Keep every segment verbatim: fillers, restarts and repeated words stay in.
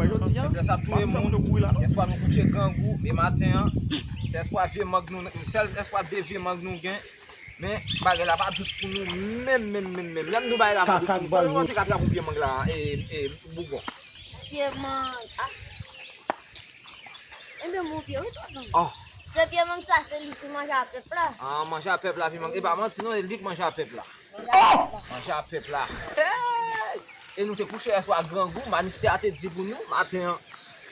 Jodi a, fèblès ap touye moun. Espwa nou kouche grangou, men maten an, se espwa vye mang nou, sèl espwa de vye mang nou gen. Men bagay la pa dous pou nou menm, menm, menm, menm. Lè m di w bagay la pa dous pou nou, kòman w te ka trap yon pye mang la, e, e, Bougon? Pye mang, ah. Ebyen, mon pye, wi, tonton. Oh. Se pye mang sa, se li ki manje a pèp la. Ah, manje a pèp la, pye mang. E pa manti, non, e li ki manje a pèp la. Manje a pèp la. Manje a pèp la. Hey! E nou te kouche yè swa grangou, manistè a te di pou nou, maten an,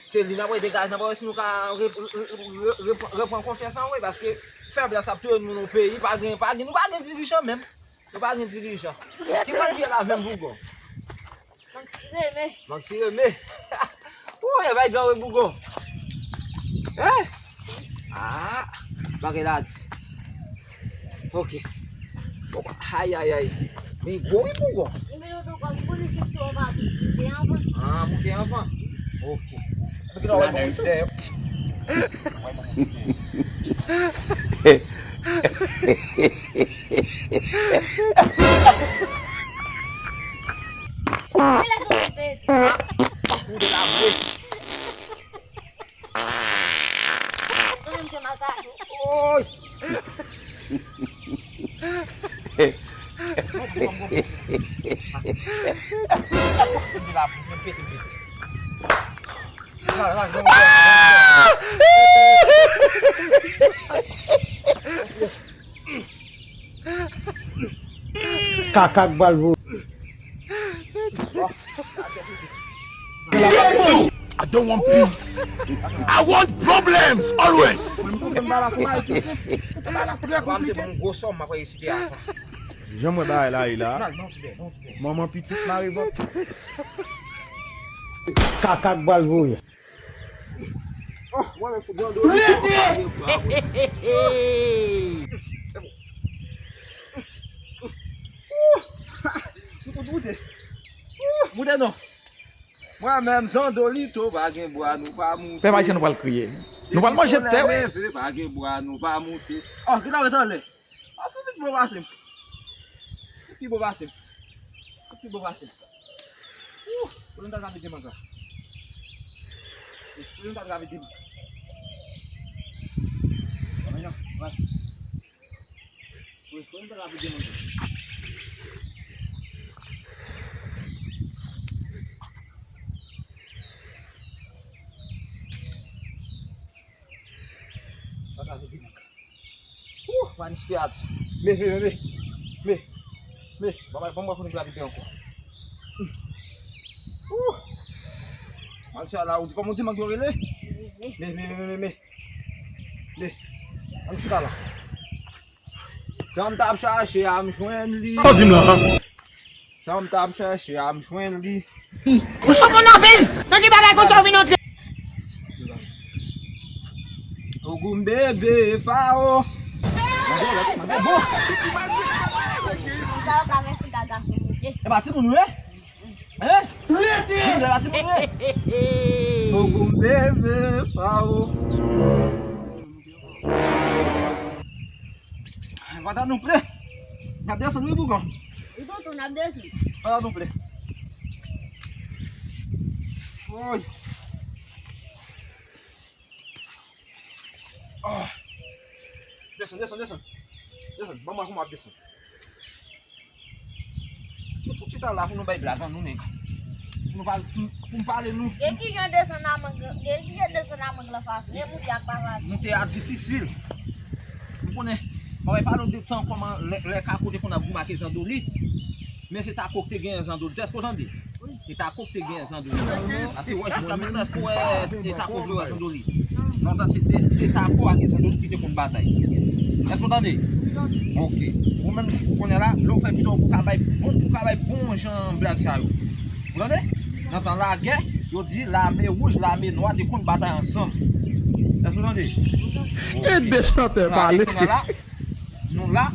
se li n ap rete gaz nan, pa wè si nou ka re-, re-, re-, repran, repran konfyans an, wi, paske fèblès ap touye moun nan peyi, pa gen, pa gen, nou pa gen dirijan menm. Nou pa gen dirijan. Ki kote l ye la menm, Bougon? Mank si renmen. Mank si renmen. Ou e bay gran wi Bougon. Hein? Ah, bagay la di. Ok. Bon, ay, ay, ay. Men gwo wi Bougon. Li mete w tou kòm pou li senti w pa moute anvan. Ah, moute anvan. Ok. Epi ki lè w wè bon moute dèyè. Ou de la vre. Oy! Kaka k bal vo. I don't want peace. I want problems always. Janm wè bagay la ye la. Manman pitit mare vant. Kaka k bal voye. Oh, mwen menm fout zandoli. Rete! Nou fout moute. Moute non. Mwen menm zandolito, pa gen bwa, nou pa moute. Pèp ayisyen, nou pral kriye. Nou pral manje tè, wi. Depi solèy leve, pa gen bwa, nou pa moute. Oh, ki ta ret anlè. Oh, fout pi bon pase m. Fout pi bon pase m. Fout pi bon pase m. Ouh, kote m ta ka mete mang la? Kote m ta ka mete? Kote m ta ka mete mang la? Ta ka mete mang la. Ouh, manistè a di. Me, me, me, me. Me, me. Ban mwen, ban mwen founik lapide ankò. Ouh. Manistè a la, ou di kòman ou di mang yo rele? Me, me, me, me, me, me. Me. Ann chita la. Sa m t ap chache a, m jwenn li. Sa w di m la? Sa m t ap chache a, m jwenn li. Ou sou moun anpil! Nan ki bagay konsa w vin antre? Ogou m bebe Fao. Moun sa yo ka fè siga gason moute. E pa timoun wi? Hein? Moun sa yo pa timoun wi? Ogou m bebe Fao. Vant nou plen. N ap desann wi Bougon. Wi tonton, n ap desann. Vant nou plen. Woy. Oh. Desann, desann, desann. Desann, ban m wè kòman w ap desann. Nou fout chita la pou nou bay blag an nou nèg. Pou nou pa, pou, pou m pale nou. Gen kijan desann a mang, gen kijan desann a mang lan fasil. E moute a k pa fasil. Moute a difisil. Ou konnen, mwen pale w de tan kòman lè, lè Kako te konn ap goumen ak e zandolit. Men se Tako k te genyen zandolit. Èske w tande? Wi. E Tako k te genyen zandolit. Paske wè jiska mentnan, èske w wè e Tako vle wè zandolit? Non, sa se te, te Tako ak e zandolit ki te konn batay. Èske w tande? Wi, tande. Ok. Ou menm, kounye a la, lè w fè videyo, ou ka bay bon, ou ka bay bon jan blag sa yo. Ou tande? Nan tan lagè, yo di lame wouj, lame nwa te konn batay ansanm. Èske w tande? Wi, tande. Ok. E de chantè pale. Kounye a la, nou la,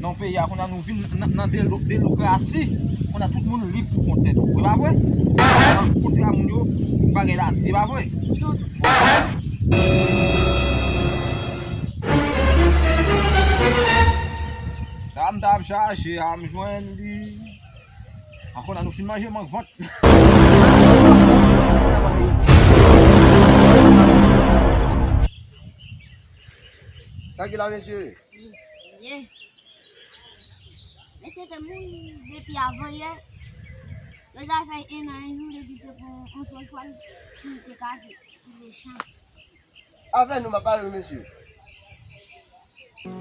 nan peyi a, kounye a nou vin nan, nan delo-, delokrasi, kounye a tout moun lib pou kont tèt ou. E pa vre? Kounye a moun yo, bagay la di, e pa vre? Sa m t ap chache a, m jwenn li. Ankò la, nou fin manje mank vant. Ki la, mesye? Mesye. Mesye te mouri depi avan yè. Deja fè en an, en jou depi te pran yon sòs pral ki te kaze sou lechan. Avè nou, m ap pale, mesye.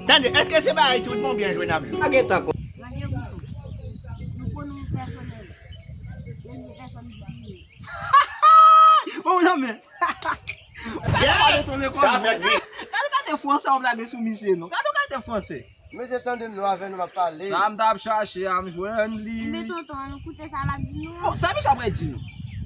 Tande, èske se bagay tout bon byen jwe n ap jwe? Pa gen tan kon. Manje bouchon. Nou konnen w pèsonèl. Premye pèsòn di pi. Bon, non, men. Gade, gade, gade, gade franse w ap lage sou misye, non. Gade, gade franse. Mesye, tande m non, avè nou m ap pale. Sa m t ap chache a, m jwenn li. Ebyen, tonton, ann koute sa l ap di nou an. Bon, sa misye ap di nou?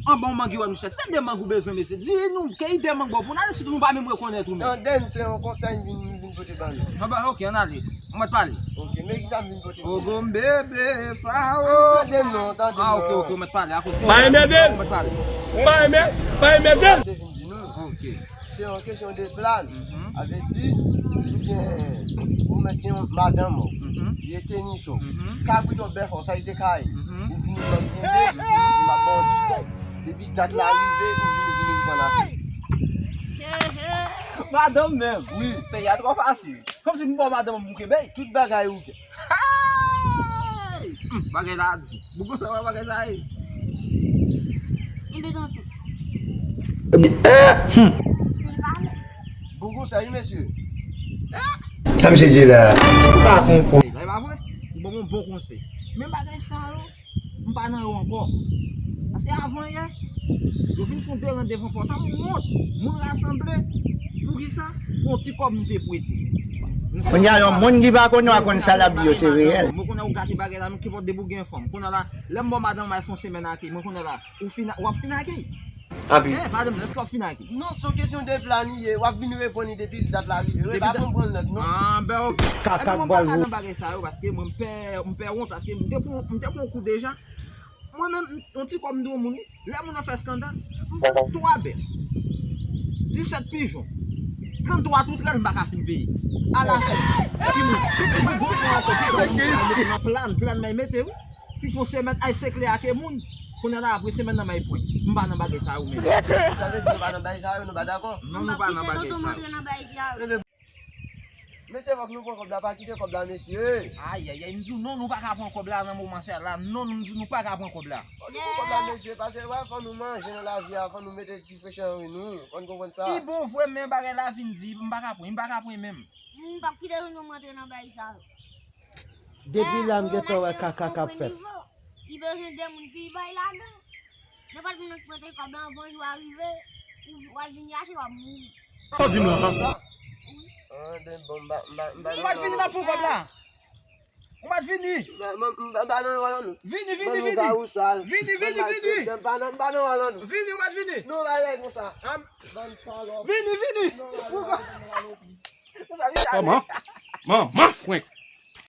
An bon, mangi wè misye. Se de mang ou bezwen, mesye. Di nou, ke ide mang ba w pou n ale, sitou nou pa menm rekonèt ou menm. Tande m, se yon konsèy m vin, m vin pote ban nou. An ba, ok, ann ale. Ou mèt pale. Ok, men kisa m vin pote ban nou? Ogo m bebe, Fao. Tande m non, tande m non. Ah, ok, ok, ou mèt pale. Akoz pa enmède l. Ou mèt pale. Pa enmède, pa enmède l. Te vin di nou. Ok. Se yon kesyon de plan. Mhm. Sa vle di, si w gen, ou mèt gen yon madanm ou, mhm, li rete ni cho. Mhm. Kabrit ou bèf ou, sa li te kay. Mhm. Ou vini ban m kenbe, m ap ba w ti kòb. Depi dat la rive, ou vini, vini pran lavi. Madanm menm? Wi. Peyi a twò fasil. Kòmsi m ba w madanm m pou kenbe? Tout bagay ou gen. Hey! Hmm, bagay la di. Boug konsa wè bagay sa ye. Enben tonton. Boug konsa wi, mesye. Sa misye di la. Ou pa konprann. Hey, la, e pa vre? Ou ban m yon bon konsèy. Men bagay sa yo, m pa nan yo ankò. Paske avan yè, yo fin fè yon deransèyman enpòtan, m wont. Moun rasanble. Poukisa? Yon ti kòb m te prete. Kounye a, yon moun ki pa konn yo a konn sa l ap di yo, se reyèl. Mwen konnen ou gate bagay la, men kenpòt depi ou gen fanm. Kounye a la, lè m ba w madanm m al fè yon semèn ak li, mwen konnen la, ou fin, w ap fin ak li. Anpi. Eh, madanm, èske w ap fin ak li? Non, se yon kesyon de plan li ye. W ap vin reponn li depi dat la rive. Depi pa dat konprann lòt, non. Ah, ben, ok. Kaka k bal vou. Epi mwen pa ka nan bagay sa yo, paske mwen m pè, m pè wont, paske m te pran, m te pran yon kou deja. Mwen menm, m, yon ti kòb m dwe moun, wi. Lè moun nan fè eskandal, m fè twa bèf, disèt pijon, tranntwa toutrenn, m pa ka fin peye. Alafen, epi mwen, mwen gon fon ankò, pi sa mwen mete nan plan, plan mwen mete, wi. Pi fon semèn, ay sekle ake moun. Kounye a la, apre semèn nan, may pwen. M pa nan bagay sa yo menm. Sa vle di nou pa nan bagay sa yo, nou pa dakò? Non, nou pa nan bagay sa yo. Mesye, fòk nou pran kòb la, pa kite kòb la, mesye. Ayayay, m di w non, nou pa ka pran kòb la nan moman sa la. Non, m di w nou pa ka pran kòb la. Fòk nou pran kòb la, mesye, paske wè, fò nou manje nan lavi a, fò nou mete ti freche nan ri nou, fò n konprann sa. Li bon vre, men bagay la vin di, m pa ka pran, m pa ka pran menm. M p ap kite nou rantre nan bagay sa yo. Depi la, m gentan wè kaka k ap fèt. Li bezwen de moun ki bay ladan. Nenpòt moun nan ki prete kòb la anvan jou a rive, ou, w ap vin yache, w ap mouri. Sa w di m lan, sa? Wi. Ah, ben bon, m pa, m pa, m pa... Ou pa t vini nan pou kòb la? Ou pa t vini? M pa, m pa, m pa nan wòl an nou. Vini, vini, vini. Vini, vini, vini. M pa nan, m pa nan wòl an nou. Vini, ou pa t vini? Nou pa lè konsa. Bann salòp. Vini, vini. Kòman? Manman frenk.